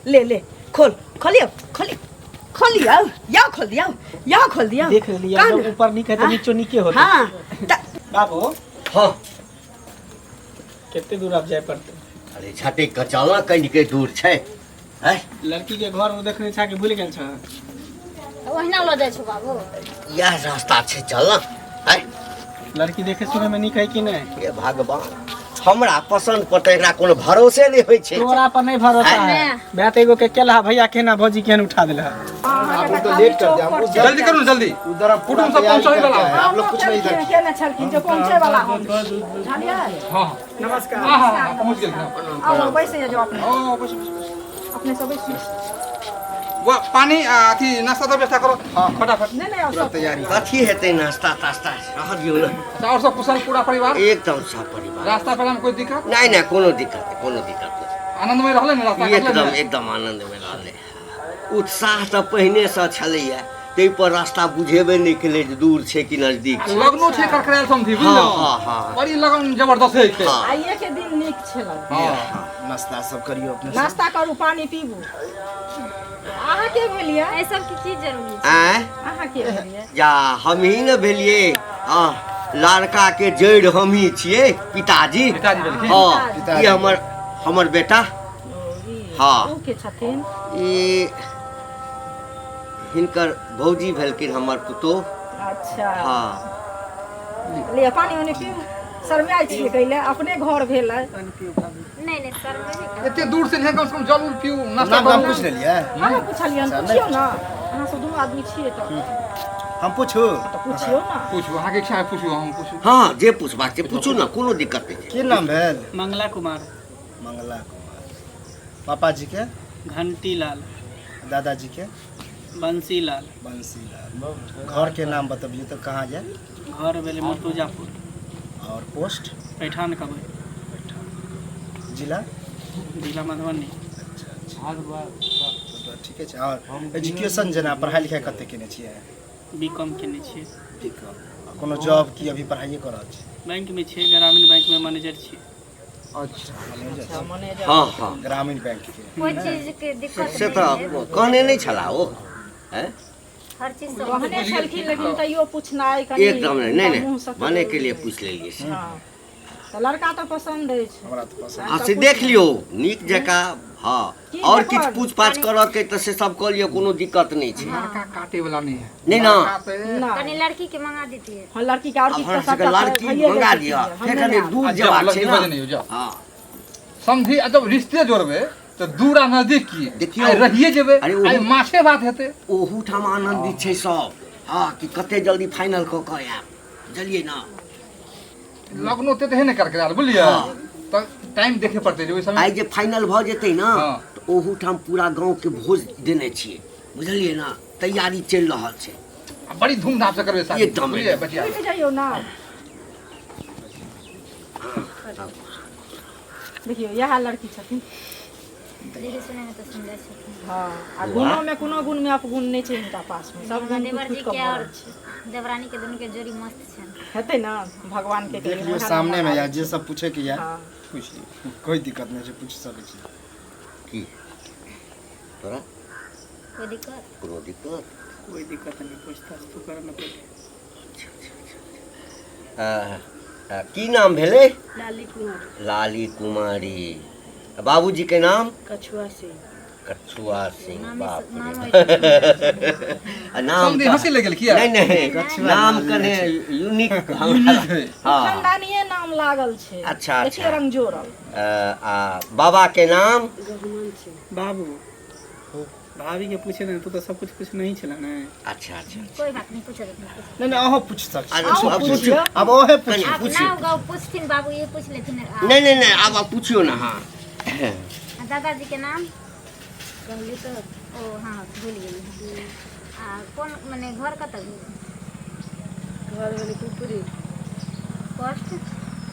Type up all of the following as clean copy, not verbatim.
ले ले खोल खोलियो खोली खोलियो या खोल दियो या खोल दियो देख लिया कान- जब ऊपर निक है तो हाँ? नीचो नीके होते हाँ त बाबू हाँ कते दूर आप जाए पड़ते अरे झटक के चल कनिके दूर छै हैं लड़की के घर वो देखने छा के भूल गेल छ ओहिना लऽ जाइ छौ बाबू इएह रास्ता छै चल ना हैं लड़की देखे सुने में नीक है कि नहीं हे भगवान हमरा पसंद पड़तै एकरा कोनो भरोसे नहि होइ छै तोरा पर नहीं भरोसा है मैं तो एगो के केला भैया के ना भौजी के उठा देला आप तो लेट कर दिया हमको जल्दी करू जल्दी उधर हम कुटुम्ब सब तैयारी पहुंचने करके वाला आए हैं। आप लोग कुछ नहीं इधर केने छलखिन जे पहुँचे वाला हम बुझलियै हाँ नमस्कार हाँ हाँ हाँ, पहुँच गेल हाँ आउ बैस जाउ अपने ओ बस बस बस अपने सब बैसू वाह पानी आ, अथी नाश्ता तऽ व्यवस्था करो हाँ फटाफट नहि नहि सब तैयारी कथी हेतै नाश्ता तास्ता रह दियौ ने अच्छा और सब कुशल पूरा परिवार एकदम सब परिवार रास्ता पेड़ा में कोई दिक्कत नहि नहि कोनो दिक्कत नहि कोनो दिक्कत नहि आनंदमय रहलै ने रास्ता कटलै एकदम ने? एकदम आनन्दमे रहलै उत्साह तऽ पहिनेसँ छलैए ताहि पर रास्ता बुझेबे नहि केलै जे दूर छै कि नजदीक छै लगनो छै करकरायल समझी हँ बुझलौ हँ हँ बड़ी लगन जबरदस्त है छै हँ आइए के दिन नीक छलै हँ नाश्ता सब करियो अपने नाश्ता करू पानी पीबू अहाँ के भेलियै एहि सबके की जरूरी छै आँय अहाँ के भेलियै जा हमही ने भेलियै हँ लड़का के जड़ि हमही छियै पिताजी पिताजी भेलखिन हँ पिताजी। ई हमर हमर बेटा हँ। ओ के छथिन ई हिनकर भौजी भेलखिन हमर पुतोह अच्छा हँ लिअ पानी उनी पीबू शरमाइ छियै कैले अपने घर भेलै नहि नहि सर नहि एते दूर से नहीं कम से कम जल उल पीऊ नाश्ता नाम नाम करू पूछ लेलियै अहाँ पुछलियनि पुछियौ ने अहाँ सब दुनू आदमी छियै तऽ हम पूछू तऽ पुछियौ ने पूछू अहाँके इच्छा है पूछू हम पूछू हँ जे पुछबाक छै पूछू ने कोनो दिक्कत नहि छै की नाम भेल मंगला कुमार मंगला कुमार पापा जी के घंटी लाल दादाजी के बंसी लाल बंसी लाल घर के नाम बतबियौ तऽ कहाँ जाय घर भेलै मुर्तुजापुर और पोस्ट पैठान कबै जिला जिला मधुबनी अच्छा अच्छा तऽ ठीके छै आओर एजुकेशन जेना पढ़ाइ लिखाइ कते केने छियै बी कॉम केने छियै बी कॉम कोनो जॉब की अभी पढ़ाइए कऽ रहल छी बैंकमे छियै ग्रामीण बैंकमे मैनेजर छियै अच्छा अच्छा मैनेजर हँ हँ ग्रामीण बैंक के कोइ चीज के दिक्कत से नहि तऽ है कहने नहि छला ओ हैं हर चीज से कहने छलखिन लेकिन तैयो पूछनाइ कनि एकदम नहि नहि मुँह नहि से भने के लिए पूछि लेलियै से हँ तऽ लड़का तऽ पसन्द अछि हमरा तऽ पसन्द हँ से देख लियौ नीक जकाँ हँ की आओर देखब? किछु पूछ पाछ करऽके तऽ से सब कऽ लिअ कोनो दिक्कत नहि छै लड़का काटे वाला नहीं है नहि ना लड़का तऽ नहि कनि लड़की के मंगा देतियै हँ लड़की के आओर आब किछु हमरा तऽ सबके सबटा लड़की भइए मंगा गेल दिअ छै, फेर हम कनि नहि दूर आ जाउ जेबाक छै लड़की ने बजने जाउ हँ समझी आ जब रिश्ते जोड़बे तऽ दूर आ नजदीक की देखियौ। आइ रहिए जेबै अरे ओहू- आइ माछे भात हेतै ओहूठाम आनन्दित छै सब हँ कि कते जल्दी फाइनल कऽ कऽ आयब बुझलियै ने लगनो ते तऽ हे नहि करके बुझलियै हँ। तऽ टाइम देखे पड़तै जे ओहि समय आइ जे फाइनल भऽ जेतै ने हँ। तऽ ओहूठाम पूरा गाँवके भोज देने छियै बुझलियै ने तैयारी चलि रहल छै आ बड़ी धूमधाम से करबै शादी एकदम, बुझलियै एकदम। बचिया उठि जइयौ ने देखियौ इएह लड़की छथिन देखै सुनैमे तऽ सुन्दर छथिन हँ आ गुणोमे कोनो गुणमे अपगुण नहि छै हिनका पासमे सब गुण देवर कुटि जी कुटि कऽ के और भरल छै देवरानी के दुनू के जोड़ी मस्त छनि हेतै ने भगवानके देख लियौ सामने मे या जे सब पूछे के या हँ पूछ लियौ कोई दिक्कत नहीं छै पूछ सकै छी की तोरा कोई दिक्कत कोनो दिक्कत कोई दिक्कत नहीं पूछताछ तू कर ना पहिले की नाम भेलै लाली कुमारी। लाली कुमारी बाबूजी के नाम कछुआ सिंह। कछुआ सिंह नामे बाप नाम रे आ नाम समधी हंसी लागि गेल किया नहि नहि कछुआ नाम नाम कने यूनिक यूनिक है। हँ खानदानीय नाम लागल छै अच्छा, एके अच्छा। रंग जोड़ल आ बाबा के नाम गहुमन सिंह। बाबू भाभी के पूछे ने तू तो सब कुछ कुछ नहीं छला ने अच्छा अच्छा कोई बात नहीं पूछो पूछो नहीं नहीं अहाँ पूछ सकै अरे छी आब पूछू आब ओहे पूछ कनि आप पूछियौ नाम गाँव पूछथिन बाबू ये पूछ लेथिन आ नहि नहि नहि आब आब पूछियौ ने हँ आ दादाजी के नाम कहली तऽ ओ हाँ भूल गेली आ कोन मने घर कतऽ भेल घर भेलै कुकुरी। पोस्ट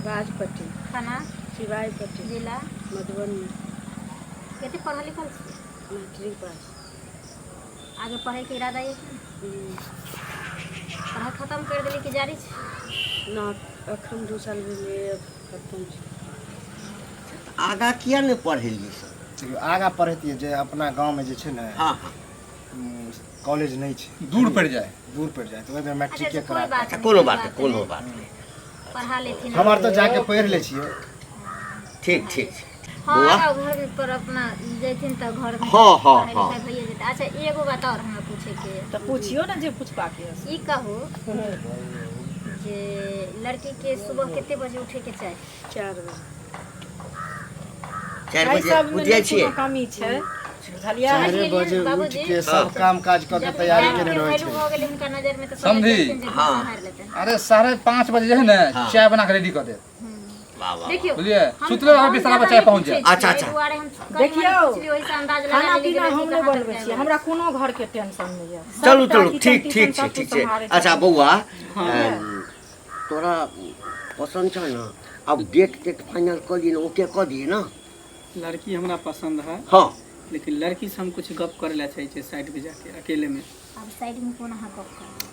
राजपट्टी। थाना सिवाईपट्टी। जिला मधुबनी। कते पढ़ल लिखल छी मैट्रिक पास। आगे पढ़ैके इरादा ये कि नहि? पढ़ाइ खतम कर देली कि जारी छै ना अखन 2 साल भेलै खतम छै। आगाँ किया नहि पढ़ेलियै सब देखियौ आगाँ पढ़ैतियै जे अपना गाँवमे जे छै ने हँ हँ कॉलेज नहि छै दूर पड़ि जाइ दूर पड़ि जाइ तऽ ओहि दुआरे अच्छा मैट्रिके कोई करा बात अच्छा नहीं कोनो बात नहि कोनो बात नहि पढ़ा लेथिन हम आर तऽ जाके पढ़ि लै छियै ठीक ठीक छै हाँ बौआ आगा घर में पर अपना जैथिन तऽ घर में हाँ, हाँ, पढ़ाई हाँ। लिखाई भइए जेतै। अच्छा एगो बात और हमरा पूछे के है। तऽ पूछियो ने जे पूछबाक यऽ ई कहू जे लड़की के सुबह कते बजे उठे के चाही 4 बजे 4 एहि बजे सबमे उठ जाइ नहि छियै कोनो कमी छै बुझलियै 4 बजे उठि बाबूजी। के सब काम काज कऽ के जब तैयारी टाइम केने के रहै वैल्यू छै भऽ गेलै हुनका नजर में तऽ समझ समझी। जेथिन जे हाँ। सम्हारि लेतनि अरे 5:30 बजे जे है ने हाँ। चाय बना के रेडी कऽ देत वाह वाह देखियौ बुझलियै हम- सुतले रहबै हम बिस्तर पर ज्यादा चाय नहि पहुँच पूछै जायत छियै, अच्छा, अच्छा। एहि दुआरे हम कनि देखियौ, मनि पुछलियै, ओहिसँ अंदाज लगा खाना लेलियै जे पीना लड़की हम नहि कहाँ तक बनबै जाय छियै हमरा कोनो घर के टेंशन नहि यऽ चलू सबटा चलू किचन ठीक तिचन ठीक छै सब ठीक कुछ छै सम्हारै अच्छा छथिन। बौआ तोरा पसन्द छौ ने आब डेट तेट फाइनल कऽ दियै ने ओके कऽ दियै ने लड़की हमरा पसंद है हँ लेकिन लड़की से हम कुछ गप करे ला चाहै छियै साइड में जाके अकेले में आब साइड में कोन अहाँ गप करबै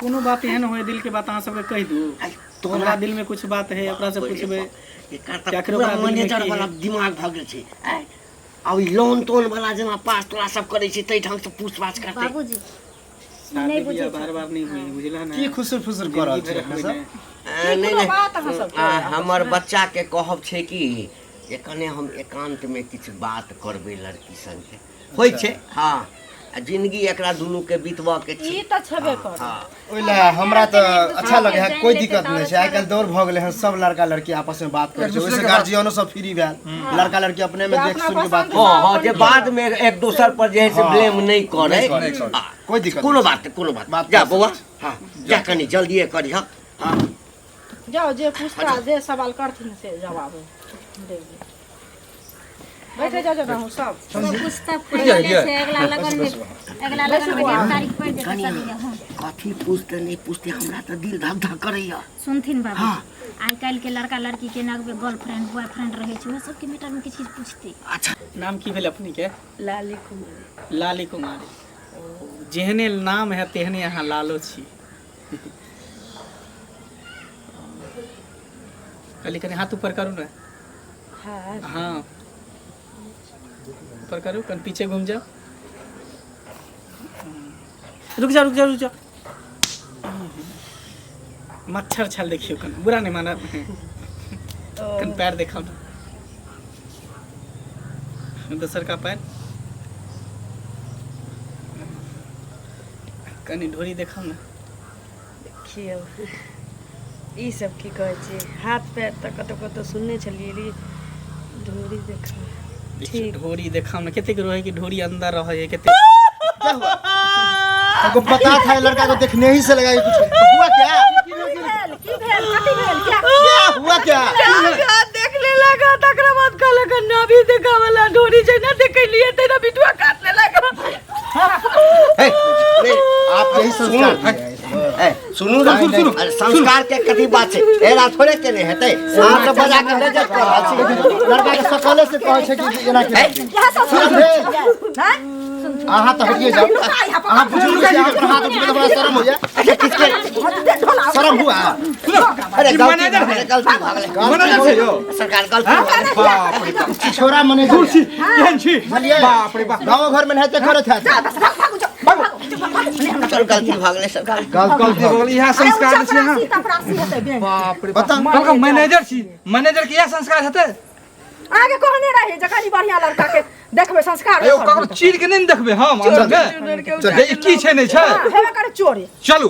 कोनो बात एहन होय दिल के बात अहाँ सबके कहि दू आइ तोरा हमरा दिल में कुछ बात है ओकरा से बाप रे पूछबै बाप, एकर तऽ केकरो पूरा ओकरा दिलमे मैनेजर की वाला है? दिमाग भऽ गेल छै आइ आब ई लोन तोन वाला जेना पास तोरा सब करै छै ताहि ढंग से पूछपाछ करतै बाबूजी शादी नहि बुझै बियाह बार बार नहीं हुई बुझला ना की खुसुर फुसुर कऽ रहल जिंदगी छी भरि अपने होई सब नहि। नहि कोनो नहि बात अहाँ सबके हमर बच्चा के कहब छै कि जे कने हम एकांत में किछु बात करबै लड़की संगे होइ छै हँ आ जिंदगी एकरा दुनू के बितबऽ के छै ई तऽ छेबे करै हँ ओहि लए हमरा तऽ अच्छा लगे है कोई दिक्कत नहि छै आइ काल्हि दौड़ भऽ गेलै हन सब लड़का लड़की आपस में बात करै छै ओहिसँ गार्जियनो सब फ्री भेल लड़का लड़की अपने में देख सुन के बात हँ हँ जे बाद में एक दोसर पर जे है से ब्लेम नहि करै नहि करै। आ, कोई दिक्कत कोनो नहि। बात नहि कोनो बात बात जा कर बौआ सकै हँ जा कनी जल्दिए करिह हँ जाओ जे पूछता जे सवाल करथिन से जवाब देबै बैठे जाओ जाओ सब सब कुछ तऽ फाइनले छै अगला लगन में अगला लगन में डेढ़ तारीख पड़ि जेतै शादी के हँ कथी पूछते नहि पूछते हमरा तऽ दिल धक धक करैया सुनथिन बाबू आइ काल्हि के लड़का लड़की के नगबे गर्लफ्रेंड बॉयफ्रेंड रहै छै ओहि सबके मैटर में किछु किछु पूछतै अच्छा नाम की भेल अपने के लाली कुमारी लाली कुमारी ओ जेहने नाम है तेहने अहाँ लालो छी कहली कनि हाथ ऊपर करू ने हाँ हाँ ऊपर करू कनि पीछे घूम जाओ रुक जाओ रुक जाओ रुक जाओ मच्छर छल देखियौ कनि बुरा नहीं मानब कनि पैर देखाउ ने दोसर का पैर कनि ढोरी देखाउ ने देखियौ ई सब की कहै छै हाथ पैर तऽ कतौ कतौ सुनने छलियै रे ढोरी देखा देखियौ ढोरी देखाउ ने कतेक रहै कि ढोरी अंदर रहै है कतेक क्या हुआ हमको पता था ये लड़का को देखने ही से लगा कि कुछ तो हुआ क्या की भेल की भेल कथी भेल क्या क्या हुआ क्या देखने लगा तकरा बाद कहलक नाभि देखावला ढोरी जहिना देखलियै तहिना बिटुआ काटने लगा हे, नहीं, आप यही संस्कार दिए हैं इसको। ए, सुनू ना सुनू, सुनू, अरे संस्कार के कथी बात छै एना थोड़े केने हेतै अहाँ सब बजा के बेइज्जत कऽ रहल छी लड़का के सकले से कहै छै कि एना के अहाँ तऽ हटिए जाओ अहाँ बुजुर्ग छी अहाँ पर हाथ उठबै तऽ हमरा शरम होइया अच्छा किछु के शरम हुआ अरे ई गलती मैनेजर भऽ गेलै गलती भऽ गेलै मैनेजर छै यौ सरकार गलती भऽ गेलै बाप रे बाप छोरा मैनेजर छी केहन छी बुझलियै बाप रे बाप गाँव घर में नहाइते करैत हैत चल गलती भऽ गेलै सरकार गलती भऽ गेलै इएह संस्कार छै अहाँ चपरासी हेतै बैंक बाप रे बाप बताउ। कहलकै मैनेजर छी मैनेजर के इएह संस्कार हेतै अहाँके कहने रही जे कनि बढ़िआँ लड़का के देखबै संस्कार यौ ककरो चीर के नहि ने देखबै हम अंदर मे चल जे ई की छै नहि छै हेबे करे चोरी चलू